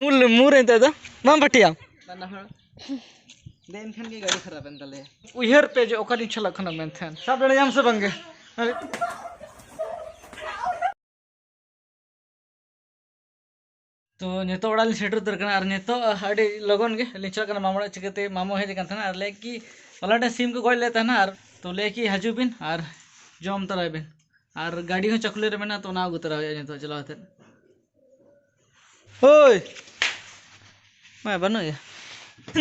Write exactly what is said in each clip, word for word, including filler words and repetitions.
ᱢᱩᱨ ᱢᱩᱨ ᱮᱱᱛᱮ ᱫᱚ ᱵᱟᱢ ᱯᱟᱹᱴᱤᱭᱟᱢ᱾ ᱵᱟᱱᱟ ᱦᱚᱲ ᱫᱮᱡ ᱮᱱ ᱠᱷᱟᱱ ᱜᱮ ᱜᱟᱹᱰᱤ ᱠᱷᱟᱨᱟᱯ ᱮᱱ ᱛᱟᱞᱮᱭᱟ᱾ ᱩᱭᱦᱟᱹᱨ ᱯᱮ ᱡᱮ ᱚᱠᱟᱨᱤᱧ ᱪᱟᱞᱟᱜ ᱠᱟᱱᱟ ᱢᱮᱱᱛᱮ᱾ ᱥᱟᱵ ᱫᱟᱲᱮᱭᱟᱢ ᱥᱮ ᱵᱟᱝᱜᱮ? ᱛᱚ ᱱᱤᱛᱚᱜ ᱚᱲᱟᱜ ᱞᱤᱧ ᱥᱮᱴᱮᱨ ᱩᱛᱟᱹᱨ ᱠᱟᱱᱟ ᱟᱨ ᱱᱤᱛᱚᱜ ᱟᱹᱰᱤ ᱞᱚᱜᱚᱱ ᱜᱮ ᱞᱤᱧ ᱪᱟᱞᱟᱜ ᱠᱟᱱᱟ ᱢᱟᱢᱟ ᱚᱲᱟᱜ᱾ ᱪᱤᱠᱟᱹᱛᱮ ᱢᱟᱢᱚ ᱦᱮᱡ ᱟᱠᱟᱱ ᱛᱟᱦᱮᱱᱟ ᱟᱨ ᱞᱟᱹᱭ ᱠᱤ ᱯᱟᱞᱟᱴᱮ ᱥᱤᱢ ᱠᱚ ᱜᱚᱡ ᱞᱮᱫ ᱛᱟᱦᱮᱱᱟ ᱟᱨ ᱛᱚ ᱞᱟᱹᱭ ᱠᱤ ᱦᱤᱡᱩᱜ ᱵᱤᱱ ᱟᱨ ᱡᱚᱢ ᱛᱚᱨᱟᱭ ᱵᱤᱱ᱾ ᱟᱨ ᱜᱟᱹᱰᱤ ᱦᱚᱸ ᱪᱟᱹᱠᱩᱞᱤ ᱨᱮ ᱢᱮᱱᱟᱜᱼᱟ, ᱛᱚ ᱚᱱᱟ ᱟᱹᱜᱩ ᱛᱚᱨᱟ ᱦᱩᱭᱩᱜᱼᱟ ᱱᱤᱛᱚᱜ ᱪᱟᱞᱟᱣ ᱠᱟᱛᱮᱫ᱾ ᱦᱳᱭ᱾ ᱢᱟ ᱵᱟᱹᱱᱩᱜ ᱜᱮᱭᱟ᱾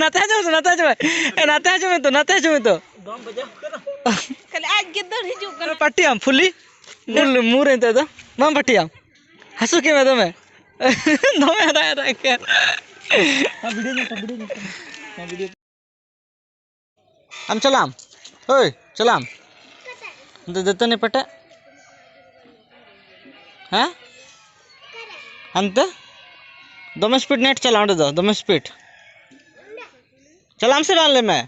ᱱᱟᱛᱮ ᱦᱤᱡᱩᱜ ᱢᱮ, ᱱᱟᱛᱮ ᱦᱤᱡᱩᱜ ᱢᱮ᱾ ᱮ, ᱱᱟᱛᱮ ᱦᱤᱡᱩᱜ ᱢᱮ ᱛᱚ, ᱱᱟᱛᱮ ᱦᱤᱡᱩᱜ ᱢᱮ ᱛᱚ᱾ ᱠᱷᱟᱹᱞᱤ ᱟᱡ ᱜᱮ ᱫᱟᱹᱲ ᱦᱤᱡᱩᱜ ᱠᱟᱱᱟ᱾ ᱯᱟᱴᱤᱭᱟᱢ ᱯᱷᱩᱞᱤ? ᱢᱩᱨ, ᱢᱩᱨ ᱮᱱᱛᱮ ᱫᱚ᱾ ᱵᱟᱢ ᱯᱟᱴᱤᱭᱟᱢ? ᱦᱟᱹᱥᱩ ᱠᱮᱫ ᱢᱮ ᱫᱚᱢᱮ᱾ ᱫᱚᱢᱮ ᱦᱟᱨᱟ ᱦᱟᱨᱟ ᱠᱮᱫ᱾ ᱦᱮᱸ, ᱵᱷᱤᱰᱤᱭᱳ ᱧᱮᱞ ᱯᱮ, ᱵᱷᱤᱰᱤᱭᱳ ᱧᱮᱞ ᱯᱮ᱾ ᱦᱮᱸ, ᱵᱷᱤᱰᱤᱭᱳ᱾ ᱟᱢ ᱪᱟᱞᱟᱜ ᱟᱢ? ᱦᱳᱭ, ᱪᱟᱞᱟᱜ ᱟᱢ? ᱫᱟᱹ-, ᱫᱟᱹᱛᱟᱹᱱᱤ ᱯᱮᱴᱮᱡ᱾ ᱦᱮᱸ? ᱦᱟᱱᱛᱮ? ᱫᱚᱢᱮ ᱥᱯᱤᱰ ᱱᱮᱴ ᱪᱟᱞᱟᱜᱼᱟ ᱚᱸᱰᱮ ᱫᱚ, ᱫᱚᱢᱮ ᱥᱯᱤᱰ᱾ ᱪᱟᱞᱟᱜ ᱟᱢ ᱥᱮ ᱵᱟᱝ ᱞᱟᱹᱭ ᱢᱮ?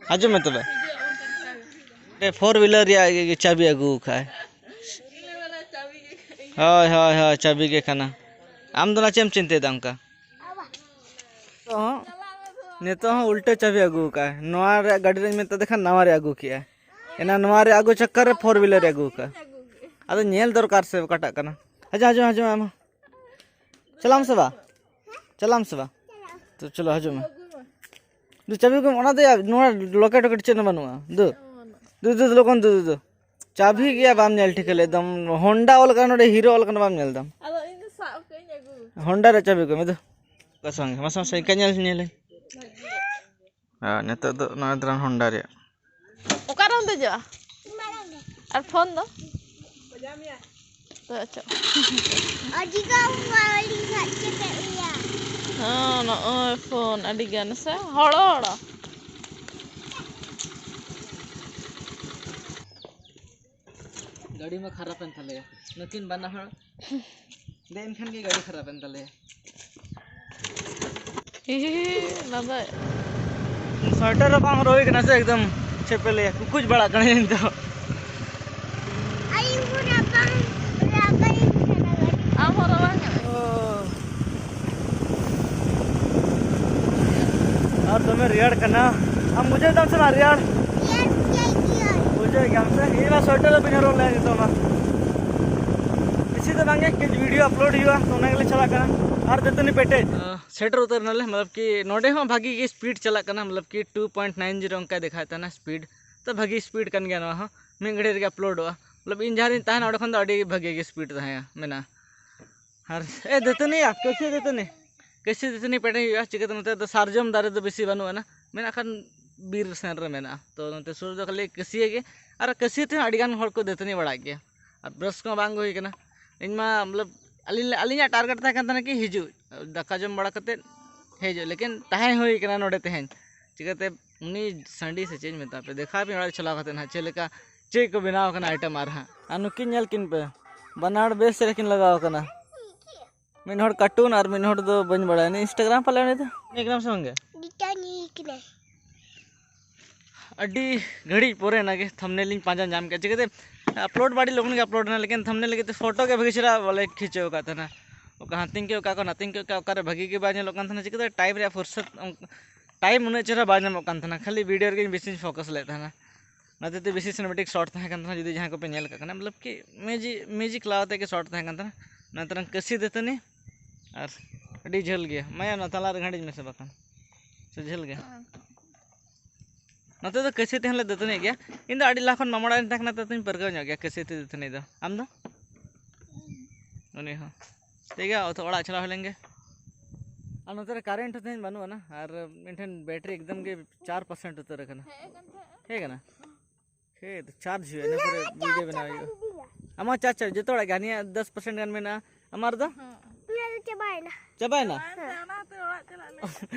ᱦᱤᱡᱩᱜ ᱢᱮ ᱛᱚᱵᱮ᱾ ᱯᱷᱳᱨ ᱦᱩᱭᱞᱟᱨ ᱨᱮᱭᱟᱜ ᱜᱮ ᱪᱟᱵᱤ ᱟᱹᱜᱩ ᱠᱟᱜᱼᱟᱭ᱾ ᱦᱳᱭ, ᱦᱳᱭ, ᱦᱳᱭ, ᱪᱟᱵᱤ ᱜᱮ ᱠᱟᱱᱟ᱾ ᱟᱢ ᱫᱚ ᱱᱟ ᱪᱮᱫ ᱮᱢ ᱪᱤᱱᱛᱟᱹᱭᱮᱫᱟ ᱚᱱᱠᱟ? ᱱᱤᱛᱚᱜ ᱦᱚᱸ, ᱱᱤᱛᱚᱜ ᱦᱚᱸ ᱩᱞᱴᱟᱹ ᱪᱟᱵᱤ ᱟᱹᱜᱩ ᱠᱟᱜᱼᱟᱭ᱾ ᱱᱚᱣᱟ ᱨᱮᱭᱟᱜ ᱜᱟᱹᱰᱤ ᱨᱮᱧ ᱢᱮᱛᱟᱫᱮ ᱠᱷᱟᱱ ᱱᱟᱣᱟ ᱨᱮ ᱟᱹᱜᱩ ᱠᱮᱜᱼᱟᱭ᱾ ᱮᱱᱟ ᱱᱚᱣᱟ ᱨᱮ ᱟᱹᱜᱩ ᱪᱟᱠᱠᱟᱨ ᱨᱮ ᱯᱷᱳᱨ ᱦᱩᱭᱞᱟᱨ ᱨᱮ ᱟᱹᱜᱩ ᱠᱟᱜᱼᱟ᱾ ᱟᱫᱚ ᱧᱮᱞ ᱫᱚᱨᱠᱟᱨ ᱥᱮ ᱚᱠᱟᱴᱟᱜ ᱠᱟᱱᱟ᱾ ᱦᱤᱡᱩᱜ, ᱦᱤᱡᱩᱜ, ᱦᱤᱡᱩᱜ ᱢᱮ ᱟᱢ ᱦᱚᱸ᱾ ᱪᱟᱞᱟᱜ ᱟᱢ ᱥᱮ ᱵᱟ? ᱪᱟᱞᱟᱜ ᱟᱢ ᱥᱮ ᱵᱟ? ᱛᱚ ᱪᱚᱞᱚ, ᱦᱤᱡᱩᱜ ᱢᱮ᱾ ᱫᱩ, ᱪᱟᱵᱤ ᱠᱚᱢ, ᱚᱱᱟ ᱫᱚ ᱭᱟ, ᱱᱚᱣᱟ ᱞᱚᱠᱮᱴ ᱴᱚᱠᱮᱴ ᱪᱮᱫ ᱦᱚᱸ ᱵᱟᱹᱱᱩᱜᱼᱟ᱾ ᱫᱩ, ᱫᱩ, ᱫᱩ, ᱞᱚᱜᱚᱱ ᱫᱩ, ᱫᱩ, ᱫᱩ᱾ ᱪᱟᱵᱤ ᱜᱮᱭᱟ, ᱵᱟᱢ ᱧᱮᱞ ᱴᱷᱤᱠᱟᱹ ᱞᱮᱫ ᱫᱚᱢ᱾ ᱦᱚᱱᱰᱟ ᱚᱞ ᱠᱟᱱᱟ ᱱᱚᱰᱮ, ᱦᱤᱨᱳ ᱚᱞ ᱠᱟᱱᱟ, ᱵᱟᱢ ᱧᱮᱞ ᱫᱟᱢ᱾ ᱟᱫᱚ ᱤᱧ ᱫᱚ ᱥᱟᱵ ᱠᱟᱜ ᱟᱹᱧ ᱟᱹᱜᱩ᱾ ᱦᱚᱱᱰᱟ ᱨᱮ ᱪᱟᱵᱤ ᱠᱚ ᱢᱮ ᱫᱩ᱾ ᱚᱠᱟ ᱥᱚᱸᱜᱮ? ᱢᱟᱥᱮ, ᱢᱟᱥᱮ, ᱤᱱᱠᱟ ᱧᱮᱞ, ᱧᱮᱞᱟᱹᱧ᱾ ᱦᱮᱸ, ᱱᱤᱛᱚᱜ ᱫᱚ ᱱᱚᱣᱟ ᱫᱚ ᱦᱚᱱᱰᱟ ᱨᱮᱭᱟᱜ᱾ ᱚᱠᱟᱨᱮᱢ ᱫᱮᱡᱚᱜᱼᱟ? ᱟᱨ ᱯᱷᱳᱱ ᱫᱚ? ᱛᱚ, ᱟᱪᱪᱷᱟ᱾ ᱟᱹᱰᱤ ᱜᱟᱱ ᱜᱟᱹᱰᱤ ᱥᱟᱵ ᱪᱟᱵᱟᱭᱮᱫ ᱞᱮᱭᱟ᱾ ᱦᱮᱸ, ᱱᱚᱜᱼᱚᱭ ᱯᱷᱳᱱ ᱟᱹᱰᱤ ᱜᱟᱱ ᱥᱮ ᱦᱚᱲ, ᱦᱚᱲ᱾ ᱜᱟᱹᱰᱤ ᱢᱟ ᱠᱷᱟᱨᱟᱯ ᱮᱱ ᱛᱟᱞᱮᱭᱟ, ᱱᱩᱠᱤᱱ ᱵᱟᱱᱟ ᱦᱚᱲ ᱫᱮᱡ ᱮᱱ ᱠᱷᱟᱱ ᱜᱮ ᱜᱟᱹᱰᱤ ᱠᱷᱟᱨᱟᱯ ᱮᱱ ᱛᱟᱞᱮᱭᱟ᱾ ᱦᱤ, ᱦᱤ, ᱦᱤ, ᱞᱟᱸᱫᱟᱭ᱾ ᱥᱳᱭᱮᱴᱟᱨ ᱦᱚᱸ ᱵᱟᱝ ᱦᱚᱨᱚᱜ ᱦᱩᱭ ᱠᱟᱱᱟ ᱥᱮ, ᱮᱠᱫᱚᱢ ᱪᱮᱫ ᱯᱮ ᱞᱟᱹᱭᱟ, ᱠᱩᱠᱩᱡ ᱵᱟᱲᱟᱜ ᱠᱟᱱᱟ ᱤᱧ ᱫᱚ᱾ ᱟᱹᱞᱤᱧ ᱦᱚᱸ ᱨᱟᱵᱟᱝ, ᱨᱟᱵᱟᱝ ᱤᱧ ᱠᱟᱱᱟ ᱜᱟᱹᱰᱤ᱾ ᱟᱢ ᱦᱚᱸ ᱨᱟᱵᱟᱝ ᱠᱟᱱᱟ? ᱚ᱾ ᱫᱚᱢᱮ ᱨᱮᱭᱟᱲ ᱠᱟᱱᱟ᱾ ᱟᱢ ᱵᱩᱡᱷᱟᱹᱣ ᱫᱟᱢ ᱥᱮ ᱵᱟᱝ ᱨᱮᱭᱟᱲ? ᱵᱩᱡᱷᱟᱹᱣ ᱜᱮᱭᱟᱢ ᱥᱮ? ᱤᱧ ᱢᱟ ᱥᱳᱭᱮᱴᱟᱨ ᱫᱚ ᱵᱟᱹᱧ ᱦᱚᱨᱚᱜ ᱞᱮᱫ ᱱᱤᱛᱚᱜ ᱢᱟ᱾ ᱵᱮᱥᱤ ᱫᱚ ᱵᱟᱝᱜᱮ, ᱠᱟᱹᱡ ᱵᱷᱤᱰᱤᱭᱳ ᱟᱯᱞᱳᱰ ᱦᱩᱭᱩᱜᱼᱟ, ᱛᱚ ᱚᱱᱟ ᱜᱮᱞᱮ ᱪᱟᱞᱟᱜ ᱠᱟᱱᱟ᱾ ᱟᱨ ᱫᱟᱹᱛᱟᱹᱱᱤ ᱯᱮᱴᱮᱡ᱾ ᱟᱸ, ᱥᱮᱴᱮᱨ ᱩᱛᱟᱹᱨ ᱮᱱᱟᱞᱮ, ᱢᱚᱛᱞᱚᱵ ᱠᱤ ᱱᱚᱰᱮ ᱦᱚᱸ ᱵᱷᱟᱜᱤ ᱜᱮ ᱥᱯᱤᱰ ᱪᱟᱞᱟᱜ ᱠᱟᱱᱟ, ᱢᱚᱛᱞᱚᱵ ᱠᱤ ᱴᱩ ᱯᱚᱭᱮᱱᱴ ᱱᱟᱭᱤᱱ ᱡᱤᱨᱳ ᱚᱱᱠᱟᱭ ᱫᱮᱠᱷᱟᱣᱮᱫ ᱛᱟᱦᱮᱱᱟ ᱥᱯᱤᱰ᱾ ᱛᱚ ᱵᱷᱟᱜᱤ ᱥᱯᱤᱰ ᱠᱟᱱ ᱜᱮᱭᱟ ᱱᱚᱣᱟ ᱦᱚᱸ, ᱢᱤᱫ ᱜᱷᱟᱹᱲᱤᱡ ᱨᱮᱜᱮ ᱟᱯᱞᱳᱰᱚᱜᱼᱟ᱾ ᱢᱚᱛᱞᱚᱵ ᱤᱧ ᱡᱟᱦᱟᱸ ᱨᱤᱧ ᱛᱟᱦᱮᱱᱟ ᱚᱸᱰᱮ ᱠᱷᱚᱱ ᱫᱚ ᱟᱹᱰᱤ ᱵᱷᱟᱜᱤ ᱜᱮ ᱥᱯᱤᱰ ᱛᱟᱦᱮᱸ ᱢᱮᱱᱟᱜᱼᱟ᱾ ᱟᱨ ᱮ ᱫᱟᱹᱛᱟᱹᱱᱤᱭᱟ, ᱠᱟᱹᱥᱤ ᱫᱟᱹᱛᱟᱹᱱᱤ, ᱠᱟᱹᱥᱤ ᱫᱟᱹᱛᱟᱹᱱᱤ ᱯᱮᱴᱮᱡ ᱦᱩᱭᱩᱜᱼᱟ, ᱪᱤᱠᱟᱹᱛᱮ ᱱᱚᱛᱮ ᱫᱚ ᱥᱟᱨᱡᱚᱢ ᱫᱟᱨᱮ ᱫᱚ ᱵᱮᱥᱤ ᱵᱟᱹᱱᱩᱜ ᱟᱱᱟ, ᱢᱮᱱᱟᱜ ᱠᱷᱟᱱ ᱵᱤᱨ ᱥᱮᱱ ᱨᱮ ᱢᱮᱱᱟᱜᱼᱟ᱾ ᱛᱚ ᱱᱚᱛᱮ ᱥᱩᱨ ᱫᱚ ᱠᱷᱟᱹᱞᱤ ᱠᱟᱹᱥᱤᱭᱟᱹ ᱜᱮ, ᱟᱨ ᱠᱟᱹᱥᱤ ᱛᱮᱦᱚᱸ ᱟᱹᱰᱤ ᱜᱟᱱ ᱦᱚᱲ ᱠᱚ ᱫᱟᱹᱛᱟᱹᱱᱤ ᱵᱟᱲᱟᱜ ᱜᱮᱭᱟ᱾ ᱟᱨ ᱵᱨᱟᱥ ᱠᱚᱦᱚᱸ ᱵᱟᱝ ᱟᱹᱜᱩ ᱦᱩᱭ ᱠᱟᱱᱟ᱾ ᱤᱧ ᱢᱟ ᱢᱚᱛᱞᱚᱵ ᱟᱹᱞᱤᱧ, ᱟᱹᱞᱤᱧᱟᱜ ᱴᱟᱨᱜᱮᱴ ᱛᱟᱦᱮᱸ ᱠᱟᱱ ᱛᱟᱦᱮᱱᱟ ᱠᱤ ᱦᱤᱡᱩᱜ, ᱫᱟᱠᱟ ᱡᱚᱢ ᱵᱟᱲᱟ ᱠᱟᱛᱮᱫ ᱦᱤᱡᱩᱜ, ᱞᱮᱠᱤᱱ ᱛᱟᱦᱮᱸ ᱦᱩᱭ ᱠᱟᱱᱟ ᱱᱚᱰᱮ ᱛᱮᱦᱮᱧ᱾ ᱪᱤᱠᱟᱹᱛᱮ ᱩᱱᱤ ᱥᱟᱺᱰᱤ ᱥᱮ ᱪᱮᱫ ᱤᱧ ᱢᱮᱛᱟ ᱯᱮ, ᱫᱮᱠᱷᱟᱣ ᱯᱮ ᱚᱲᱟᱜ ᱪᱟᱞᱟᱣ ᱠᱟᱛᱮᱫ ᱱᱟᱦᱟᱜ ᱪᱮᱫ ᱞᱮᱠᱟ, ᱪᱮᱫ ᱠᱚ ᱵᱮᱱᱟᱣ ᱠᱟᱱᱟ ᱟᱭᱴᱮᱢ ᱟᱨ ᱦᱟᱸᱜ᱾ ᱟᱨ ᱱᱩᱠᱤᱱ ᱧᱮᱞ ᱠᱤᱱ ᱯᱮ, ᱵᱟᱱᱟᱨ ᱵᱮᱥ ᱨᱮᱠᱤᱱ ᱞᱟᱜᱟᱣ ᱠᱟᱱᱟ᱾ ᱢᱤᱫ ᱦᱚᱲ ᱠᱟᱨᱴᱩᱱ ᱟᱨ ᱢᱤᱫ ᱦᱚᱲ ᱫᱚ ᱵᱟᱹᱧ ᱵᱟᱲᱟᱭᱟ, ᱩᱱᱤ ᱤᱱᱥᱴᱟᱜᱨᱟᱢ ᱯᱟᱞᱮ ᱩᱱᱤ ᱫᱚ᱾ ᱱᱤᱠᱟᱹ ᱥᱚᱸᱜᱮ᱾ ᱱᱤᱠᱟᱹ ᱱᱤᱠ ᱱᱮ᱾ ᱟᱹᱰᱤ ᱜᱷᱟᱹᱲᱤᱡ ᱯᱚᱨᱮ ᱚᱱᱟᱜᱮ ᱛᱷᱟᱢᱵᱱᱮᱞ ᱤᱧ ᱯᱟᱸᱡᱟ ᱧᱟᱢ ᱠᱮᱫᱟ᱾ ᱪᱤᱠᱟᱹᱛᱮ ᱟᱯᱞᱳᱰ ᱢᱟ ᱟᱹᱰᱤ ᱞᱚᱜᱚᱱ ᱜᱮ ᱟᱯᱞᱳᱰ ᱮᱱᱟ, ᱞᱮᱠᱤᱱ ᱛᱷᱟᱢᱵᱱᱮᱞ ᱞᱟᱹᱜᱤᱫ ᱛᱮ ᱯᱷᱳᱴᱳ ᱜᱮ ᱵᱷᱟᱹᱜᱤ ᱪᱮᱦᱨᱟ ᱵᱟᱞᱮ ᱠᱷᱤᱪᱟᱹᱣ ᱟᱠᱟᱫ ᱛᱟᱦᱮᱱᱟ᱾ ᱚᱠᱟ ᱦᱟᱱᱛᱮᱧ ᱠᱮᱫ ᱚᱠᱟ ᱠᱚ ᱱᱟᱛᱮᱧ ᱠᱮᱫ ᱚᱠᱟ, ᱚᱠᱟᱨᱮ ᱵᱷᱟᱹᱜᱤ ᱜᱮ ᱵᱟᱭ ᱧᱮᱞᱚᱜ ᱠᱟᱱ ᱛᱟᱦᱮᱱᱟ᱾ ᱪᱤᱠᱟᱹᱛᱮ ᱴᱟᱭᱤᱢ ᱨᱮᱭᱟᱜ ᱯᱷᱩᱨᱥᱚᱛ, ᱴᱟᱭᱤᱢ ᱩᱱᱟᱹᱜ ᱪᱮᱦᱨᱟ ᱵᱟᱭ ᱧᱟᱢᱚᱜ ᱠᱟᱱ ᱛᱟᱦᱮᱱᱟ, ᱠᱷᱟᱹᱞᱤ ᱵᱷᱤᱰᱤᱭᱳ ᱨᱮᱜᱮ ᱤᱧ ᱵᱮᱥᱤᱧ ᱯᱷᱳᱠᱟᱥ ᱞᱮᱫ ᱛᱟᱦᱮᱱᱟ᱾ ᱚᱱᱟ ᱦᱚᱛᱮᱡ ᱛᱮ ᱵᱮᱥᱤ ᱥᱤᱱᱮᱢᱮᱴᱤᱠ ᱥᱚᱴ ᱛᱟᱦᱮᱸ ᱠᱟᱱ ᱛᱟᱦᱮᱱᱟ, ᱡᱩᱫᱤ ᱡᱟᱦᱟᱸᱭ ᱠᱚᱯᱮ ᱧᱮᱞ ᱟᱠᱟᱫ ᱠᱷᱟᱱ, ᱢᱚᱛᱞᱚᱵ ᱠᱤ ᱢᱤᱣᱡᱤᱠ, ᱢᱤᱣᱡᱤᱠ ᱞᱟᱜᱟᱣ ᱛᱮᱜᱮ ᱥᱚᱴ ᱛᱟᱦᱮᱸ ᱠᱟᱱ ᱛᱟᱦᱮᱱᱟ᱾ ᱚᱱᱟ ᱛᱟᱨᱟᱝ ᱠᱟᱹᱥᱤ ᱫᱟᱹᱛᱟᱹᱱᱤ ᱟᱨ ᱟᱹᱰᱤ ᱡᱷᱟᱹᱞ ᱜᱮᱭᱟ᱾ ᱢᱟᱭᱟ, ᱚᱱᱟ ᱛᱟᱞᱟ ᱨᱮ ᱜᱷᱟᱹᱲᱤᱡ ᱢᱮᱥᱮ ᱵᱟᱠᱷᱟᱱ, ᱥᱮ ᱡᱷᱟᱹᱞ ᱜᱮᱭᱟ? ᱱᱚᱛᱮ ᱫᱚ ᱠᱟᱹᱥᱤ ᱛᱮᱦᱚᱸ ᱞᱮ ᱫᱟᱹᱛᱟᱹᱱᱤᱜ ᱜᱮᱭᱟ᱾ ᱤᱧ ᱫᱚ ᱟᱹᱰᱤ ᱞᱟᱦᱟ ᱠᱷᱚᱱ ᱢᱟᱢᱟ ᱚᱲᱟᱜ ᱨᱤᱧ ᱛᱟᱦᱮᱸ ᱠᱟᱱᱟ, ᱛᱚ ᱛᱚᱧ ᱯᱟᱹᱨᱠᱟᱹᱣ ᱧᱚᱜ ᱜᱮᱭᱟ ᱠᱟᱹᱥᱤ ᱛᱮ ᱫᱟᱹᱛᱟᱹᱱᱤ ᱫᱚ᱾ ᱟᱢ ᱫᱚ? ᱩᱱᱤ ᱦᱚᱸ᱾ ᱴᱷᱤᱠ ᱜᱮᱭᱟ, ᱚᱛ ᱚᱲᱟᱜ ᱪᱟᱞᱟᱣ ᱦᱩᱭ ᱞᱮᱱ ᱜᱮ᱾ ᱟᱨ ᱱᱚᱛᱮ ᱨᱮ ᱠᱟᱨᱮᱱᱴ ᱦᱚᱸ ᱛᱮᱦᱮᱧ ᱵᱟᱹᱱᱩᱜ ᱟᱱᱟ, ᱟᱨ ᱢᱤᱫᱴᱷᱮᱱ ᱵᱮᱴᱨᱤ ᱮᱠᱫᱚᱢ ᱜᱮ ᱪᱟᱨ ᱯᱟᱨᱥᱮᱱᱴ ᱩᱛᱟᱹᱨ ᱟᱠᱟᱱᱟ᱾ ᱦᱮᱡ ᱟᱠᱟᱱ ᱛᱟᱦᱮᱸᱜᱼᱟ᱾ ᱦᱮᱡ ᱟᱠᱟᱱᱟ? ᱦᱮᱸ, ᱛᱚ ᱪᱟᱨᱡᱽ ᱦᱩᱭᱩᱜᱼᱟ, ᱤᱱᱟᱹ ᱯᱚᱨᱮ ᱵᱷᱤᱰᱤᱭᱳ ᱵᱮᱱᱟᱣ ᱦᱩᱭᱩᱜᱼᱟ᱾ ᱟᱢᱟᱜ ᱪᱟᱨᱡᱽ, ᱪᱟᱨᱡᱽ, ᱡᱚᱛᱚ ᱦᱚᱲᱟᱜ ᱜᱮ, ᱦᱟᱹᱱᱤᱭᱟᱜ ᱫᱚᱥ ᱯᱟᱨᱥᱮᱱᱴ ᱜᱟᱱ ᱢᱮᱱᱟᱜᱼᱟ, ᱟᱢᱟᱜ ᱨᱮᱫᱚ? ᱦᱮᱸ᱾ ᱤᱧᱟᱹᱜ ᱫᱚ ᱪᱟᱵᱟᱭᱮᱱᱟ᱾ ᱪᱟᱵᱟᱭᱮᱱᱟ? ᱦᱮᱸ᱾ ᱚᱱᱟᱛᱮ ᱚᱲᱟᱜ ᱪᱟᱞᱟᱜ ᱞᱮ᱾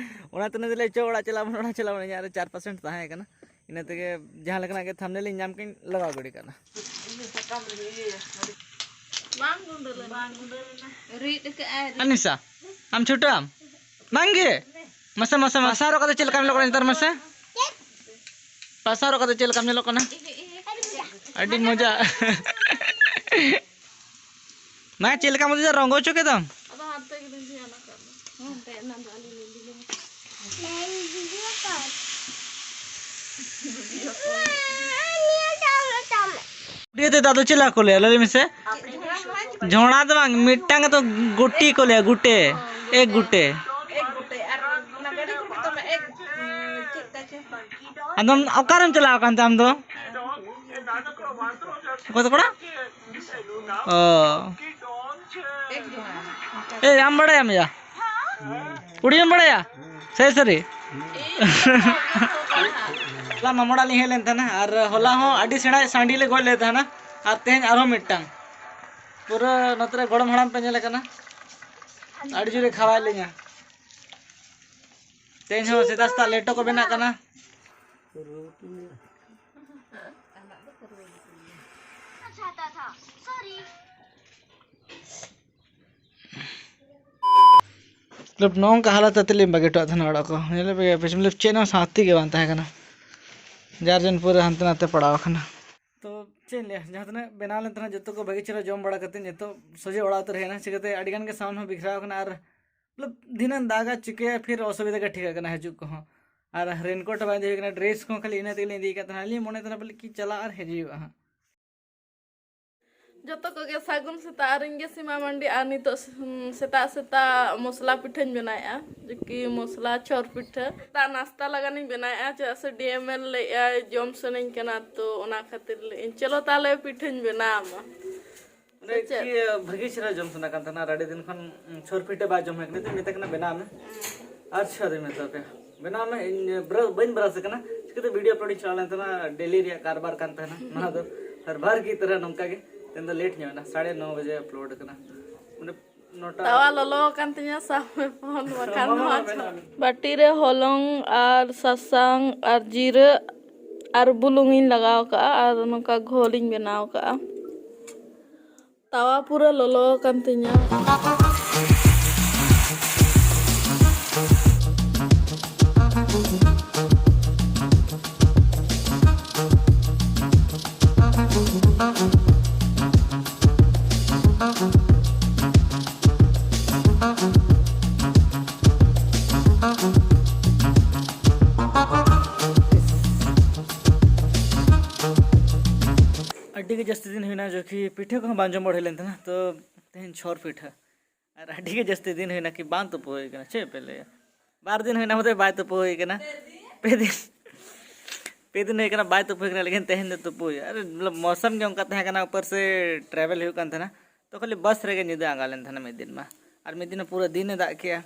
ᱚᱱᱟᱛᱮ ᱱᱤᱛ ᱞᱮ ᱪᱚ ᱚᱲᱟᱜ ᱪᱟᱞᱟᱜ ᱵᱚᱱ, ᱚᱲᱟᱜ ᱪᱟᱞᱟᱜ ᱵᱚᱱ, ᱤᱧᱟᱹᱜ ᱨᱮ ᱪᱟᱨ ᱯᱟᱨᱥᱮᱱᱴ ᱛᱟᱦᱮᱸ ᱠᱟᱱᱟ᱾ ᱤᱱᱟᱹ ᱛᱮᱜᱮ ᱡᱟᱦᱟᱸ ᱞᱮᱠᱟᱱᱟᱜ ᱜᱮ ᱛᱷᱟᱢᱵᱱᱮᱞ ᱤᱧ ᱧᱟᱢ ᱠᱮᱫ, ᱞᱟᱜᱟᱣ ᱜᱤᱰᱤ ᱠᱟᱜᱼᱟ᱾ ᱵᱟᱝ ᱜᱩᱸᱰᱟᱹ ᱞᱮᱱᱟ᱾ ᱵᱟᱝ ᱜᱩᱸᱰᱟᱹ ᱞᱮᱱᱟ᱾ ᱨᱤᱫ ᱟᱠᱟᱜᱼᱟᱭ, ᱨᱤᱫ᱾ ᱟᱱᱤᱥᱟ, ᱟᱢ ᱪᱷᱩᱴᱟᱹᱣ ᱟᱢ? ᱵᱟᱝ ᱜᱮ? ᱢᱟᱥᱮ, ᱢᱟᱥᱮ, ᱢᱟᱥᱮ᱾ ᱯᱟᱥᱟ ᱦᱚᱨᱚᱜ ᱠᱟᱛᱮ ᱪᱮᱫ ᱞᱮᱠᱟᱢ ᱧᱮᱞᱚᱜ ᱠᱟᱱᱟ ᱱᱮᱛᱟᱨ ᱢᱟᱥᱮ? ᱯᱟᱥᱟ ᱦᱚᱨᱚᱜ ᱠᱟᱛᱮ ᱪᱮᱫ ᱞᱮᱠᱟᱢ ᱧᱮᱞᱚᱜ ᱠᱟᱱᱟ? ᱟᱹᱰᱤ ᱢᱚᱡᱟ᱾ ᱢᱟ, ᱪᱮᱫ ᱞᱮᱠᱟᱢ ᱩᱫᱩᱜ ᱮᱫᱟ? ᱨᱚᱝᱜᱚ ᱦᱚᱪᱚ ᱠᱮᱫᱟᱢ? ᱟᱫᱚ ᱦᱟᱱᱛᱮ ᱜᱮ ᱞᱤᱸᱡᱤ ᱟᱱᱟ ᱠᱟᱜ ᱢᱮ᱾ ᱦᱟᱱᱛᱮ ᱚᱱᱟ ᱫᱚ ᱟᱞᱮ ᱞᱤᱸᱡᱤ ᱞᱮ᱾ ᱠᱩᱲᱤ ᱛᱮ ᱫᱟᱫᱩ ᱪᱮᱫ ᱞᱮᱠᱟ ᱠᱚ ᱞᱟᱹᱭᱟ? ᱞᱟᱹᱭ ᱢᱮᱥᱮ᱾ ᱡᱷᱚᱲᱟ ᱫᱚ ᱵᱟᱝ, ᱢᱤᱫᱴᱟᱝ ᱜᱮᱛᱚ ᱜᱩᱴᱤ ᱠᱚ ᱞᱟᱹᱭᱟ, ᱜᱩᱴᱮ᱾ ᱮᱠ ᱜᱩᱴᱮ᱾ ᱟᱫᱚᱢ ᱚᱠᱟᱨᱮᱢ ᱪᱟᱞᱟᱣ ᱟᱠᱟᱱ ᱛᱮ ᱟᱢ ᱫᱚ? ᱚᱠᱚᱭ ᱛᱟᱠᱚ ᱚᱲᱟᱜ? ᱚ᱾ ᱮᱭ, ᱟᱢ ᱵᱟᱲᱟᱭᱟᱢ ᱭᱟ? ᱩᱲᱤᱭᱟᱹᱢ ᱵᱟᱲᱟᱭᱟ? ᱥᱟᱹᱨᱤ ᱥᱟᱹᱨᱤ? ᱦᱚᱞᱟ ᱢᱟᱢᱚ ᱚᱲᱟᱜ ᱞᱤᱧ ᱦᱮᱡ ᱞᱮᱱ ᱛᱟᱦᱮᱱᱟ, ᱟᱨ ᱦᱚᱞᱟ ᱦᱚᱸ ᱟᱹᱰᱤ ᱥᱮᱬᱟ ᱥᱟᱺᱰᱤ ᱞᱮ ᱜᱚᱡ ᱞᱮᱫ ᱛᱟᱦᱮᱱᱟ, ᱟᱨ ᱛᱮᱦᱮᱧ ᱟᱨᱦᱚᱸ ᱢᱤᱫᱴᱟᱝ᱾ ᱯᱩᱨᱟᱹ ᱱᱚᱛᱮ ᱨᱮ ᱜᱚᱲᱚᱢ ᱦᱟᱲᱟᱢ ᱯᱮ ᱧᱮᱞᱮ ᱠᱟᱱᱟ, ᱟᱹᱰᱤ ᱡᱳᱨᱮ ᱠᱷᱟᱣᱟᱭᱮᱫ ᱞᱤᱧᱟ᱾ ᱛᱮᱦᱮᱧ ᱦᱚᱸ ᱥᱮᱛᱟᱜ ᱥᱮᱛᱟᱜ ᱞᱮᱴᱚ ᱠᱚ ᱵᱮᱱᱟᱜ ᱠᱟᱱᱟ᱾ ᱢᱚᱛᱞᱚᱵ, ᱱᱚᱜᱼᱚ ᱱᱚᱝᱠᱟ ᱦᱟᱞᱚᱛ ᱟᱛᱮ ᱞᱤᱧ ᱵᱟᱹᱜᱤ ᱦᱚᱴᱚᱣᱟᱫ ᱛᱟᱦᱮᱱᱟ ᱚᱲᱟᱜ ᱠᱚ᱾ ᱧᱮᱞ ᱯᱮ, ᱢᱚᱛᱞᱚᱵ, ᱪᱮᱫ ᱦᱚᱸ ᱥᱟᱱᱛᱤ ᱜᱮ ᱵᱟᱝ ᱛᱟᱦᱮᱸ ᱠᱟᱱᱟ᱾ ᱡᱟᱨ ᱡᱚᱱ ᱯᱩᱨᱟᱹ ᱦᱟᱱᱛᱮ ᱱᱟᱛᱮ ᱯᱟᱲᱟᱣ ᱟᱠᱟᱱᱟ᱾ ᱛᱚ, ᱪᱮᱫ ᱤᱧ ᱞᱟᱹᱭᱟ, ᱡᱟᱦᱟᱸ ᱛᱤᱱᱟᱹᱜ ᱵᱮᱱᱟᱣ ᱞᱮᱱ ᱛᱟᱦᱮᱱᱟ, ᱡᱚᱛᱚ ᱠᱚ ᱵᱷᱟᱹᱜᱤ ᱪᱮᱦᱨᱟ ᱡᱚᱢ ᱵᱟᱲᱟ ᱠᱟᱛᱮ, ᱱᱤᱛᱚᱜ ᱥᱚᱡᱷᱮ ᱚᱲᱟᱜ ᱩᱛᱟᱹᱨ ᱦᱮᱡ ᱮᱱᱟ᱾ ᱪᱤᱠᱟᱹᱛᱮ ᱟᱹᱰᱤ ᱜᱟᱱ ᱜᱮ ᱥᱟᱣᱩᱱᱰ ᱦᱚᱸ ᱵᱤᱠᱷᱨᱟᱣ ᱟᱠᱟᱱᱟ, ᱟᱨ, ᱢᱚᱛᱞᱚᱵ, ᱫᱷᱤᱱᱟᱹᱝ ᱫᱟᱜᱟ, ᱪᱤᱠᱟᱹᱭᱟ, ᱯᱷᱤᱨ ᱚᱥᱩᱵᱤᱫᱷᱟ ᱜᱮ ᱴᱷᱤᱠᱟᱹᱜ ᱠᱟᱱᱟ ᱦᱤᱡᱩᱜ ᱠᱚᱦᱚᱸ᱾ ᱟᱨ ᱨᱮᱱᱠᱳᱴ ᱦᱚᱸ ᱵᱟᱝ ᱤᱫᱤ ᱦᱩᱭ ᱠᱟᱱᱟ, ᱰᱨᱮᱥ ᱠᱚᱦᱚᱸ ᱠᱷᱟᱹᱞᱤ ᱤᱱᱟᱹ ᱛᱮᱜᱮ ᱞᱤᱧ ᱤᱫᱤ ᱠᱟᱫ ᱛᱟᱦᱮᱱᱟ᱾ ᱟᱹᱞᱤᱧ ᱢᱚᱱᱮ ᱛᱟᱦᱮᱱᱟ ᱯᱟᱞᱮ ᱠᱤ ᱪᱟᱞᱟᱜ ᱟᱨ ᱦᱮᱡ ᱦᱩᱭᱩᱜᱼᱟ ᱦᱟᱸᱜ᱾ ᱡᱚᱛᱚ ᱠᱚᱜᱮ ᱥᱟᱹᱜᱩᱱ ᱥᱮᱛᱟᱜ᱾ ᱟᱨ ᱤᱧ ᱜᱮ ᱥᱤᱢᱟ ᱢᱟᱱᱰᱤ, ᱟᱨ ᱱᱤᱛᱚᱜ ᱥᱮᱛᱟᱜ ᱥᱮᱛᱟᱜ ᱢᱚᱥᱞᱟ ᱯᱤᱴᱷᱟᱹᱧ ᱵᱮᱱᱟᱣᱮᱫᱼᱟ, ᱡᱮ ᱠᱤ ᱢᱚᱥᱞᱟ ᱪᱷᱚᱨ ᱯᱤᱴᱷᱟᱹ᱾ ᱥᱮᱛᱟᱜ ᱱᱟᱥᱛᱟ ᱞᱟᱜᱟᱱᱤᱧ ᱵᱮᱱᱟᱣᱮᱫᱼᱟ, ᱪᱮᱫᱟᱜ ᱥᱮ ᱰᱤ ᱮᱢ ᱮᱞ ᱞᱟᱹᱭᱮᱫᱼᱟᱭ ᱡᱚᱢ ᱥᱟᱱᱟᱧ ᱠᱟᱱᱟ, ᱛᱚ ᱚᱱᱟ ᱠᱷᱟᱹᱛᱤᱨ ᱞᱟᱹᱭᱮᱫᱼᱟᱹᱧ ᱪᱚᱞᱚ ᱛᱟᱦᱞᱮ ᱯᱤᱴᱷᱟᱹᱧ ᱵᱮᱱᱟᱣ ᱟᱢᱟ᱾ ᱚᱸᱰᱮ ᱥᱮ ᱪᱮᱫ? ᱠᱤ ᱵᱷᱟᱹᱜᱤ ᱪᱮᱦᱨᱟ ᱡᱚᱢ ᱥᱟᱱᱟ ᱠᱟᱱ ᱛᱟᱦᱮᱱᱟ, ᱟᱨ ᱟᱹᱰᱤ ᱫᱤᱱ ᱠᱷᱚᱱ, ᱩᱸ, ᱪᱷᱚᱨ ᱯᱤᱴᱷᱟᱹ ᱵᱟᱭ ᱡᱚᱢ ᱦᱩᱭ ᱠᱟᱱᱟ, ᱛᱚᱧ ᱢᱮᱛᱟᱭ ᱠᱟᱱᱟ ᱵᱮᱱᱟᱣ ᱢᱮ᱾ ᱟᱪᱪᱷᱟ, ᱟᱫᱚᱧ ᱢᱮᱛᱟ ᱯᱮᱭᱟ, ᱵᱮᱱᱟᱣ ᱢᱮ, ᱤᱧ ᱵᱨᱟ-, ᱵᱟᱹᱧ ᱵᱨᱟᱥ ᱠᱟᱱᱟ, ᱪᱤᱠᱟᱹᱛᱮ ᱵᱷᱤᱰᱤᱭᱳ ᱟᱯᱞᱳᱰ ᱤᱧ ᱪᱟᱞᱟᱣ ᱞᱮᱱ ᱛᱟᱦᱮᱱᱟ, ᱰᱮᱞᱤ ᱨᱮᱭᱟᱜ ᱠᱟᱨᱵᱟᱨ ᱠᱟᱱ ᱛᱟᱦᱮᱱᱟ ᱱᱚᱣᱟ ᱫᱚ, ᱦᱟᱨ ᱵᱟᱨ ᱠᱤ ᱛᱟᱨᱟ ᱱᱚᱝᱠᱟ ᱜᱮ᱾ ᱛᱮᱦᱮᱧ ᱫᱚ ᱞᱮᱴ ᱧᱚᱜ ᱮᱱᱟ, ᱥᱟᱲᱮ ᱱᱚ ᱵᱟᱡᱮ ᱟᱯᱞᱳᱰ ᱠᱟᱱᱟ, ᱢᱟᱱᱮ ᱱᱚᱴᱟ᱾ ᱛᱟᱣᱟ ᱞᱚᱞᱚ ᱟᱠᱟᱱ ᱛᱤᱧᱟ, ᱥᱟᱵ ᱢᱮ ᱯᱷᱳᱱ, ᱵᱟᱠᱷᱟᱱ ᱢᱟᱢᱟ ᱱᱚᱣᱟ ᱵᱮᱱᱟᱣ ᱢᱮ᱾ ᱵᱟᱹᱴᱤ ᱨᱮ ᱦᱚᱞᱚᱝ ᱟᱨ ᱥᱟᱥᱟᱝ ᱟᱨ ᱡᱤᱨᱟᱹ ᱟᱨ ᱵᱩᱞᱩᱝ ᱤᱧ ᱞᱟᱜᱟᱣ ᱠᱟᱜᱼᱟ, ᱟᱨ ᱱᱚᱝᱠᱟ ᱜᱷᱳᱞ ᱤᱧ ᱵᱮᱱᱟᱣ ᱠᱟᱜᱼᱟ᱾ ᱛᱟᱣᱟ ᱯᱩᱨᱟᱹ ᱞᱚᱞᱚ ᱟᱠᱟᱱ ᱛᱤᱧᱟ᱾ ᱟᱹᱰᱤ ᱜᱮ ᱡᱟᱹᱥᱛᱤ ᱫᱤᱱ ᱦᱩᱭᱱᱟ ᱡᱚᱠᱷᱤ ᱯᱤᱴᱷᱟᱹ ᱠᱚᱦᱚᱸ ᱵᱟᱝ ᱡᱚᱢ ᱵᱟᱲᱟ ᱦᱩᱭ ᱞᱮᱱ ᱛᱟᱦᱮᱱᱟ, ᱛᱚ ᱛᱮᱦᱮᱧ ᱪᱷᱚᱨ ᱯᱤᱴᱷᱟᱹ᱾ ᱟᱨ ᱟᱹᱰᱤ ᱜᱮ ᱡᱟᱹᱥᱛᱤ ᱫᱤᱱ ᱦᱩᱭᱱᱟ ᱠᱤ ᱵᱟᱝ ᱛᱩᱯᱩ ᱦᱩᱭ ᱠᱟᱱᱟ, ᱪᱮᱫ ᱯᱮ ᱞᱟᱹᱭᱟ? ᱵᱟᱨ ᱫᱤᱱ ᱦᱩᱭᱱᱟ ᱵᱚᱞᱮ ᱵᱟᱭ ᱛᱩᱯᱩ ᱦᱩᱭ ᱠᱟᱱᱟ᱾ ᱯᱮ ᱫᱤᱱ, ᱯᱮ ᱫᱤᱱ ᱦᱩᱭ ᱠᱟᱱᱟ ᱵᱟᱭ ᱛᱩᱯᱩ ᱦᱩᱭ ᱠᱟᱱᱟ, ᱞᱮᱠᱤᱱ ᱛᱮᱦᱮᱧ ᱫᱚ ᱛᱩᱯᱩ ᱦᱩᱭᱩᱜᱼᱟ᱾ ᱟᱨ ᱢᱚᱛᱞᱚᱵ ᱢᱚᱥᱟᱢ ᱜᱮ ᱚᱱᱠᱟ ᱛᱟᱦᱮᱸ ᱠᱟᱱᱟ, ᱩᱯᱚᱨ ᱥᱮ ᱴᱨᱟᱵᱷᱮᱞ ᱦᱩᱭᱩᱜ ᱠᱟᱱ ᱛᱟᱦᱮᱱᱟ, ᱛᱚ ᱠᱷᱟᱹᱞᱤ ᱵᱟᱥ ᱨᱮᱜᱮ ᱧᱤᱫᱟᱹ ᱟᱸᱜᱟ ᱞᱮᱱ ᱛᱟᱦᱮᱱᱟ ᱢᱤᱫ ᱫᱤᱱ ᱢᱟ᱾ ᱟᱨ ᱢᱤᱫ ᱫᱤᱱ ᱯᱩᱨᱟᱹ ᱫᱤᱱᱮ ᱫᱟᱜ ᱠᱮᱜᱼᱟ᱾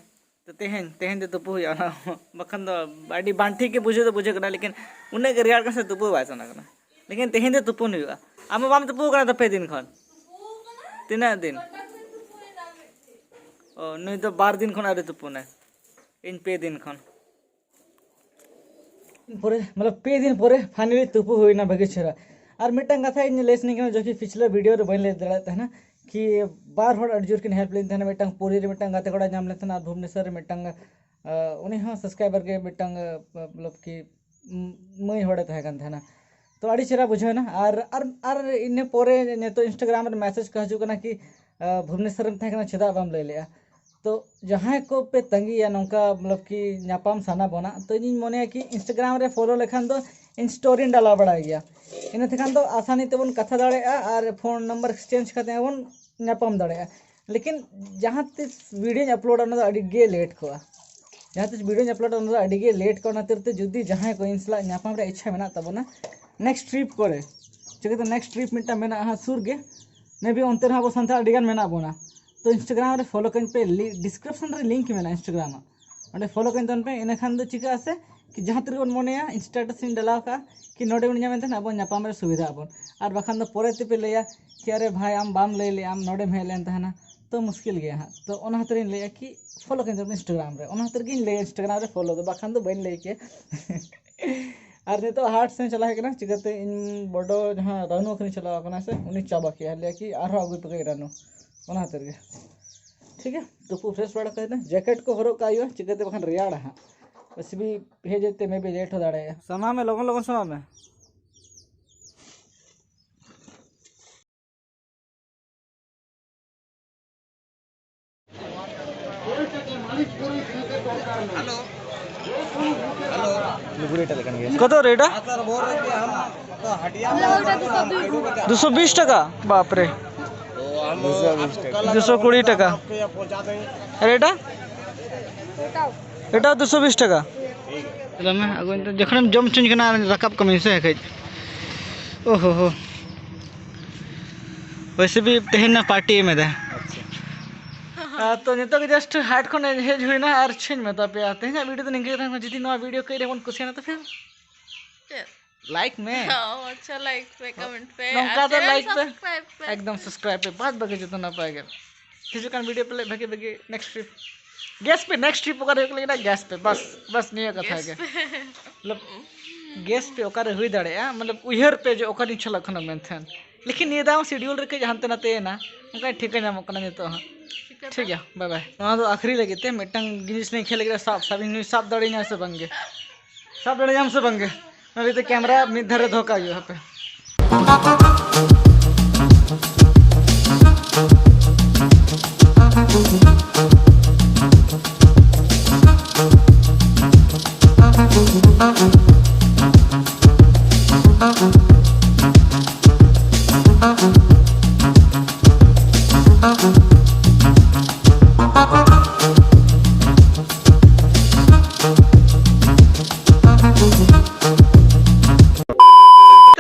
ᱛᱚ ᱛᱮᱦᱮᱧ, ᱛᱮᱦᱮᱧ ᱫᱚ ᱛᱩᱯᱩ ᱦᱩᱭᱩᱜᱼᱟ ᱚᱱᱟ ᱦᱚᱸ᱾ ᱵᱟᱠᱷᱟᱱ ᱫᱚ ᱟᱹᱰᱤ ᱵᱟᱝ ᱴᱷᱤᱠ ᱜᱮ ᱵᱩᱡᱷᱟᱹᱣ ᱫᱚ ᱵᱩᱡᱷᱟᱹᱜ ᱠᱟᱱᱟ, ᱞᱮᱠᱤᱱ ᱩᱱᱟᱹᱜ ᱜᱮ ᱨᱮᱭᱟᱲ ᱠᱟᱱᱟ ᱥᱮ ᱛᱩᱯᱩ ᱵᱟᱭ ᱥᱟᱱᱟ ᱠᱟᱱᱟ᱾ ᱞᱮᱠᱤᱱ ᱛᱮᱦᱮᱧ ᱫᱚ ᱛᱩᱯᱩᱱ ᱦᱩᱭᱩᱜᱼᱟ᱾ ᱟᱢ ᱦᱚᱸ ᱵᱟᱢ ᱛᱩᱯᱩ ᱠᱟᱱᱟ ᱛᱚ ᱯᱮ ᱫᱤᱱ ᱠᱷᱚᱱ? ᱛᱤᱱᱟᱹᱜ ᱫᱤᱱ? ᱚ, ᱱᱩᱭ ᱫᱚ ᱵᱟᱨ ᱫᱤᱱ ᱠᱷᱚᱱ ᱟᱹᱣᱨᱤ ᱛᱩᱯᱩᱱᱟᱭ᱾ ᱤᱧ ᱯᱮ ᱫᱤᱱ ᱠᱷᱚᱱ᱾ ᱯᱚᱨᱮ, ᱢᱚᱛᱞᱚᱵ ᱯᱮ ᱫᱤᱱ ᱯᱚᱨᱮ finally ᱛᱩᱯᱩ ᱦᱩᱭᱱᱟ ᱵᱷᱟᱹᱜᱤ ᱪᱮᱦᱨᱟ᱾ ᱟᱨ ᱢᱤᱫᱴᱟᱝ ᱠᱟᱛᱷᱟ ᱤᱧ ᱞᱟᱹᱭ ᱥᱟᱱᱟᱧ ᱠᱟᱱᱟ, ᱡᱚᱠᱤ ᱯᱤᱪᱷᱞᱟᱹ ᱵᱷᱤᱰᱤᱭᱳ ᱨᱮ ᱵᱟᱹᱧ ᱞᱟᱹᱭ ᱫᱟᱲᱮᱭᱟᱜ ᱛᱟᱦᱮᱱᱟ ᱠᱤ ᱵᱟᱨ ᱦᱚᱲ ᱟᱹᱰᱤ ᱡᱳᱨ ᱠᱤᱱ ᱦᱮᱞᱯ ᱞᱤᱧ ᱛᱟᱦᱮᱱᱟ, ᱢᱤᱫᱴᱟᱝ ᱯᱩᱨᱤ ᱨᱮ ᱢᱤᱫᱴᱟᱝ ᱜᱟᱛᱮ ᱠᱚᱲᱟ ᱧᱟᱢ ᱞᱮᱱ ᱛᱟᱦᱮᱱᱟ, ᱟᱨ ᱵᱷᱩᱵᱽᱱᱮᱥᱚᱨ ᱨᱮ ᱢᱤᱫᱴᱟᱝ, ᱟᱸ, ᱩᱱᱤ ᱦᱚᱸ ᱥᱟᱵᱥᱠᱨᱟᱭᱵᱟᱨ ᱜᱮ ᱢᱤᱫᱴᱟᱝ, ᱟᱸ, ᱢᱚᱛᱞᱚᱵ ᱠᱤ, ᱩᱸ, ᱢᱟᱹᱭ ᱦᱚᱲᱮ ᱛᱟᱦᱮᱸ ᱠᱟᱱ ᱛᱟᱦᱮᱱᱟ᱾ ᱛᱚ ᱟᱹᱰᱤ ᱪᱮᱦᱨᱟ ᱵᱩᱡᱷᱟᱹᱣ ᱮᱱᱟ᱾ ᱟᱨ, ᱟᱨ, ᱟᱨ ᱤᱱᱟᱹ ᱯᱚᱨᱮ ᱱᱤᱛᱚᱜ ᱤᱱᱥᱴᱟᱜᱨᱟᱢ ᱨᱮ ᱢᱮᱥᱮᱡᱽ ᱠᱚ ᱦᱤᱡᱩᱜ ᱠᱟᱱᱟ ᱠᱤ, ᱟᱸ, ᱵᱷᱩᱵᱽᱱᱮᱥᱚᱨ ᱨᱮᱢ ᱛᱟᱦᱮᱸ ᱠᱟᱱᱟ, ᱪᱮᱫᱟᱜ ᱵᱟᱢ ᱞᱟᱹᱭ ᱞᱮᱜᱼᱟ? ᱛᱚ ᱡᱟᱦᱟᱸᱭ ᱠᱚ ᱯᱮ ᱛᱟᱺᱜᱤᱭᱟ ᱱᱚᱝᱠᱟ, ᱢᱚᱛᱞᱚᱵ ᱠᱤ ᱧᱟᱯᱟᱢ ᱥᱟᱱᱟ ᱵᱚᱱᱟ, ᱛᱚ ᱤᱧᱤᱧ ᱢᱚᱱᱮᱭᱟ ᱠᱤ ᱤᱱᱥᱴᱟᱜᱨᱟᱢ ᱨᱮ ᱯᱷᱚᱞᱳ ᱞᱮᱠᱷᱟᱱ ᱫᱚ ᱤᱧ ᱥᱴᱳᱨᱤᱧ ᱰᱟᱞᱟᱣ ᱵᱟᱲᱟᱭ ᱜᱮᱭᱟ, ᱤᱱᱟᱹ ᱛᱮᱠᱷᱟᱱ ᱫᱚ ᱟᱥᱟᱱᱤ ᱛᱮᱵᱚᱱ ᱠᱟᱛᱷᱟ ᱫᱟᱲᱮᱭᱟᱜᱼᱟ ᱟᱨ ᱯᱷᱳᱱ ᱱᱟᱢᱵᱟᱨ ᱮᱠᱥᱪᱮᱧᱡᱽ ᱠᱟᱛᱮ ᱦᱚᱸᱵᱚᱱ ᱧᱟᱯᱟᱢ ᱫᱟᱲᱮᱭᱟᱜᱼᱟ᱾ ᱞᱮᱠᱤᱱ ᱡᱟᱦᱟᱸ ᱛᱤᱥ ᱵᱷᱤᱰᱤᱭᱳᱧ ᱟᱯᱞᱳᱰᱟ, ᱚᱱᱟ ᱫᱚ ᱟᱹᱰᱤ ᱜᱮ ᱞᱮᱴ ᱠᱚᱜᱼᱟ᱾ ᱡᱟᱦᱟᱸ ᱛᱤᱥ ᱵᱷᱤᱰᱤᱭᱳᱧ ᱟᱯᱞᱳᱰᱟ, ᱚᱱᱟ ᱫᱚ ᱟᱹᱰᱤ ᱜᱮ ᱞᱮᱴ ᱠᱚᱜᱼᱟ᱾ ᱚᱱᱟ ᱠᱷᱟᱹᱛᱤᱨ ᱛᱮ ᱡᱩᱫᱤ ᱡᱟᱦᱟᱸᱭ ᱠᱚ ᱤᱧ ᱥᱟᱞᱟᱜ ᱧᱟᱯᱟᱢ ᱨᱮᱭᱟᱜ ᱤᱪᱪᱷᱟ ᱢᱮᱱᱟᱜ ᱛᱟᱵᱚᱱᱟ ᱱᱮᱠᱥᱴ ᱴᱨᱤᱯ ᱠᱚᱨᱮ, ᱪᱤᱠᱟᱹᱛᱮ ᱱᱮᱠᱥᱴ ᱴᱨᱤᱯ ᱢᱤᱫᱴᱟᱝ ᱢᱮᱱᱟᱜᱼᱟ ᱦᱟᱸᱜ ᱥᱩᱨ ᱜᱮ, ᱢᱮ ᱵᱤ ᱚᱱᱛᱮ ᱨᱮᱦᱚᱸ ᱟᱵᱚ ᱥᱟᱱᱛᱟᱲ ᱟᱹᱰᱤ ᱜᱟᱱ ᱢᱮᱱᱟᱜ ᱵᱚᱱᱟ᱾ ᱛᱚ ᱤᱱᱥᱴᱟᱜᱨᱟᱢ ᱨᱮ ᱯᱷᱚᱞᱳ ᱠᱟᱹᱧ ᱯᱮ, ᱰᱤᱥᱠᱨᱤᱯᱥᱚᱱ ᱨᱮ ᱞᱤᱝᱠ ᱢᱮᱱᱟᱜᱼᱟ ᱤᱱᱥᱴᱟᱜᱨᱟᱢ ᱟᱜ, ᱚᱸᱰᱮ ᱯᱷᱚᱞᱳ ᱠᱟᱹᱧ ᱛᱟᱵᱚᱱ ᱯᱮ᱾ ᱤᱱᱟᱹᱠᱷᱟᱱ ᱫᱚ ᱪᱤᱠᱟᱹᱜᱼᱟ ᱥᱮ ᱠᱤ ᱡᱟᱦᱟᱸ ᱛᱤ ᱨᱮᱜᱮ ᱵᱚᱱ ᱢᱚᱱᱮᱭᱟ ᱥᱴᱮᱴᱟᱥ ᱤᱧ ᱰᱟᱞᱟᱣ ᱠᱟᱜᱼᱟ ᱠᱤ ᱱᱚᱰᱮ ᱵᱚᱱ ᱧᱟᱢᱮᱱ ᱛᱟᱦᱮᱱᱟ, ᱟᱵᱚ ᱧᱟᱯᱟᱢ ᱨᱮ ᱥᱩᱵᱤᱫᱷᱟᱜ ᱟᱵᱚᱱ᱾ ᱟᱨ ᱵᱟᱠᱷᱟᱱ ᱫᱚ ᱯᱚᱨᱮ ᱛᱮᱯᱮ ᱞᱟᱹᱭᱟ ᱠᱤ ᱟᱨᱮ ᱵᱷᱟᱭ ᱟᱢ ᱵᱟᱢ ᱞᱟᱹᱭ ᱞᱮᱜᱼᱟ, ᱟᱢ ᱱᱚᱰᱮᱢ ᱦᱮᱡ ᱞᱮᱱ ᱛᱟᱦᱮᱱᱟ, ᱛᱚ ᱢᱩᱥᱠᱤᱞ ᱜᱮᱭᱟ ᱦᱟᱸᱜ᱾ ᱛᱚ ᱚᱱᱟ ᱠᱷᱟᱹᱛᱤᱨ ᱤᱧ ᱞᱟᱹᱭᱟ ᱠᱤ ᱯᱷᱚᱞᱳ ᱠᱟᱹᱧ ᱛᱟᱵᱚᱱ ᱤᱱᱥᱴᱟᱜᱨᱟᱢ ᱨᱮ, ᱚᱱᱟ ᱠᱷᱟᱹᱛᱤᱨ ᱜᱤᱧ ᱞᱟᱹᱭᱟ ᱤᱱᱥᱴᱟᱜᱨᱟᱢ ᱨᱮ ᱯᱷᱚᱞᱳ ᱫᱚ, ᱵᱟᱠᱷᱟᱱ ᱫᱚ ᱵᱟᱹᱧ ᱞᱟᱹᱭ ᱠᱮᱭᱟ᱾ ᱟᱨ ᱱᱤᱛᱚᱜ ᱦᱟᱴ ᱥᱮᱫ ᱪᱟᱞᱟᱣ ᱦᱮᱡ ᱠᱟᱱᱟ, ᱪᱤᱠᱟᱹᱛᱮ ᱤᱧ ᱵᱚᱰᱚ ᱡᱟᱦᱟᱸ ᱨᱟᱱᱩ ᱟᱹᱠᱷᱨᱤᱧ ᱪᱟᱞᱟᱣ ᱠᱟᱱᱟ ᱥᱮ, ᱩᱱᱤ ᱪᱟᱵᱟ ᱠᱮᱜᱼᱟ, ᱞᱟᱹᱭᱟ ᱠᱤ ᱟᱨᱦᱚᱸ ᱟᱹᱜᱩᱭ ᱯᱮ ᱠᱟᱹᱡ ᱨᱟᱱᱩ, ᱚᱱᱟ ᱠᱷᱟᱹᱛᱤᱨ ᱜᱮ᱾ ᱴᱷᱤᱠ ᱜᱮᱭᱟ, ᱛᱩᱯᱩ ᱯᱷᱨᱮᱥ ᱵᱟᱲᱟ ᱠᱟᱛᱮ ᱡᱮᱠᱮᱴ ᱠᱚ ᱦᱚᱨᱚᱜ ᱠᱟᱜ ᱦᱩᱭᱩᱜᱼᱟ, ᱪᱤᱠᱟᱹᱛᱮ ᱵᱟᱠᱷᱟᱱ ᱨᱮᱭᱟᱲᱟ ᱦᱟᱸᱜ᱾ ᱵᱮᱥᱤ ᱦᱮᱡ ᱦᱮᱡ ᱛᱮ ᱢᱮ ᱵᱤ ᱞᱮᱴ ᱦᱚᱸ ᱫᱟᱲᱮᱭᱟᱜᱼᱟ᱾ ᱥᱟᱢᱟᱜ ᱢᱮ, ᱞᱚᱜᱚᱱ ᱞᱚᱜᱚᱱ ᱥᱟᱢᱟᱜ ᱢᱮ᱾ ᱦᱮᱞᱳ᱾ ᱠᱚᱛᱚ ᱨᱮᱴᱟ? ᱫᱩᱥᱚ ᱵᱤᱥ ᱴᱟᱠᱟ᱾ ᱵᱟᱯ ᱨᱮ, ᱫᱩᱥᱚ ᱠᱩᱲᱤ ᱴᱟᱠᱟ᱾ ᱟᱨ ᱮᱴᱟ? ᱮᱴᱟ ᱫᱩᱥᱚ ᱵᱤᱥ ᱴᱟᱠᱟ᱾ ᱫᱚᱢᱮ ᱟᱹᱜᱩ, ᱡᱚᱠᱷᱚᱱᱮᱢ ᱡᱚᱢ ᱦᱚᱪᱚᱧ ᱠᱟᱱᱟ, ᱨᱟᱠᱟᱵ ᱠᱟᱹᱢᱤᱧ ᱥᱮ ᱠᱟᱹᱡ᱾ ᱳᱦᱳ ᱦᱳ, ᱣᱮᱥᱮ ᱵᱷᱤ ᱛᱮᱦᱮᱧ ᱱᱟ ᱯᱟᱨᱴᱤ ᱮᱢ ᱮᱫᱟ᱾ ᱟᱨ ᱛᱚ ᱱᱤᱛᱚᱜ ᱜᱮ ᱡᱟᱥᱴ ᱦᱟᱴ ᱠᱷᱚᱱ ᱦᱮᱡ ᱦᱩᱭᱱᱟ᱾ ᱟᱨ ᱪᱮᱫ ᱤᱧ ᱢᱮᱛᱟ ᱯᱮᱭᱟ, ᱛᱮᱦᱮᱧᱟᱜ ᱵᱷᱤᱰᱤᱭᱳ ᱫᱚ ᱱᱤᱝᱠᱟᱹ ᱜᱮ ᱛᱟᱦᱮᱸ ᱠᱟᱱᱟ᱾ ᱡᱩᱫᱤ ᱱᱚᱣᱟ ᱵᱷᱤᱰᱤᱭᱳ ᱠᱟᱹᱡ ᱨᱮᱵᱚᱱ ᱠᱩᱥᱤᱭᱟᱱᱟ ᱛᱚ ᱯᱷᱤᱨ ᱪᱮᱫ? ᱞᱟᱭᱤᱠ ᱢᱮ᱾ ᱚ, ᱟᱪᱪᱷᱟ, ᱞᱟᱭᱤᱠ ᱯᱮ, ᱠᱚᱢᱮᱱᱴ ᱯᱮ, ᱱᱚᱝᱠᱟ ᱟᱨ ᱫᱚ ᱪᱮᱱᱮᱞ ᱞᱟᱭᱤᱠ ᱯᱮ᱾ ᱥᱟᱵᱥᱠᱨᱟᱭᱤᱵ ᱯᱮ᱾ ᱮᱠᱫᱚᱢ ᱥᱟᱵᱥᱠᱨᱟᱭᱤᱵ ᱯᱮ, ᱵᱟᱫ ᱵᱟᱹᱠᱤ ᱡᱚᱛᱚ ᱱᱟᱯᱟᱭ ᱜᱮ᱾ ᱦᱤᱡᱩᱜ ᱠᱟᱱ ᱵᱷᱤᱰᱤᱭᱳ ᱯᱮ ᱞᱟᱹᱜᱤᱫ ᱵᱷᱟᱜᱮ ᱵᱷᱟᱜᱮ ᱱᱮᱠᱥᱴ ᱴᱨᱤᱯ᱾ ᱜᱮᱥ ᱯᱮ, ᱱᱮᱠᱥᱴ ᱴᱨᱤᱯ ᱚᱠᱟᱨᱮ ᱦᱩᱭᱩᱜ ᱞᱟᱹᱜᱤᱫ, ᱜᱮᱥ ᱯᱮ, ᱵᱟᱥ, ᱵᱟᱥ ᱱᱤᱭᱟᱹ ᱠᱟᱛᱷᱟ ᱜᱮ᱾ ᱢᱚᱛᱞᱚᱵ, ᱜᱮᱥ ᱯᱮ ᱚᱠᱟᱨᱮ ᱦᱩᱭ ᱫᱟᱲᱮᱭᱟᱜᱼᱟ, ᱢᱚᱛᱞᱚᱵ, ᱩᱭᱦᱟᱹᱨ ᱯᱮ ᱡᱮ ᱚᱠᱟᱨᱤᱧ ᱪᱟᱞᱟᱜ ᱠᱟᱱᱟ ᱢᱮᱱᱛᱮ᱾ ᱞᱮᱠᱤᱱ ᱱᱤᱭᱟᱹ ᱫᱟᱣ ᱥᱤᱰᱤᱭᱩᱞ ᱨᱮ ᱠᱟᱹᱡ ᱦᱟᱱᱛᱮ ᱱᱟᱛᱮᱭᱮᱱᱟ, ᱚᱱᱠᱟ ᱴᱷᱤᱠᱟᱹ ᱧᱟᱢᱚᱜ ᱠᱟᱱᱟ ᱱᱤᱛᱚᱜ ᱦᱚᱸ᱾ ᱴᱷᱤᱠ ᱜᱮᱭᱟ, ᱵᱟᱭ ᱵᱟᱭ᱾ ᱱᱚᱣᱟ ᱫᱚ ᱟᱹᱠᱷᱨᱤᱧ ᱞᱟᱹᱜᱤᱫ ᱛᱮ ᱢᱤᱫᱴᱟᱝ ᱡᱤᱱᱤᱥ ᱞᱤᱧ ᱠᱷᱮᱞ ᱞᱟᱹᱜᱤᱫ, ᱥᱟᱵ, ᱥᱟᱵ, ᱤᱧ ᱱᱩᱭ ᱥᱟᱵ ᱫᱟᱲᱮᱭᱟᱹᱧᱟ ᱥᱮ ᱵᱟᱝᱜᱮ? ᱥᱟᱵ ᱫᱟᱲᱮᱭᱟᱢ ᱥᱮ ᱵᱟᱝᱜᱮ? ᱚᱱᱟ ᱞᱟᱹᱜᱤᱫ ᱛᱮ ᱠᱮᱢᱮᱨᱟ ᱢᱤᱫ ᱫᱷᱟᱨᱮ ᱫᱚᱦᱚ ᱠᱟᱜ ᱦᱩᱭᱩᱜᱼᱟ, ᱦᱟᱯᱮ᱾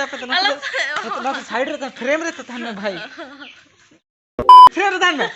ᱟᱯᱮ ᱫᱚ ᱱᱚᱛᱮ ᱫᱚ, ᱟᱞᱚ ᱯᱮ ᱱᱚᱛᱮ, ᱱᱚᱛᱮ ᱥᱟᱭᱤᱰ ᱨᱮ ᱛᱟᱦᱮᱱ, ᱯᱷᱨᱮᱢ ᱨᱮ ᱛᱚ ᱛᱟᱦᱮᱱ ᱢᱮ ᱵᱷᱟᱭ᱾ ᱯᱷᱨᱮᱢ ᱨᱮ ᱛᱟᱦᱮᱱ ᱢᱮ᱾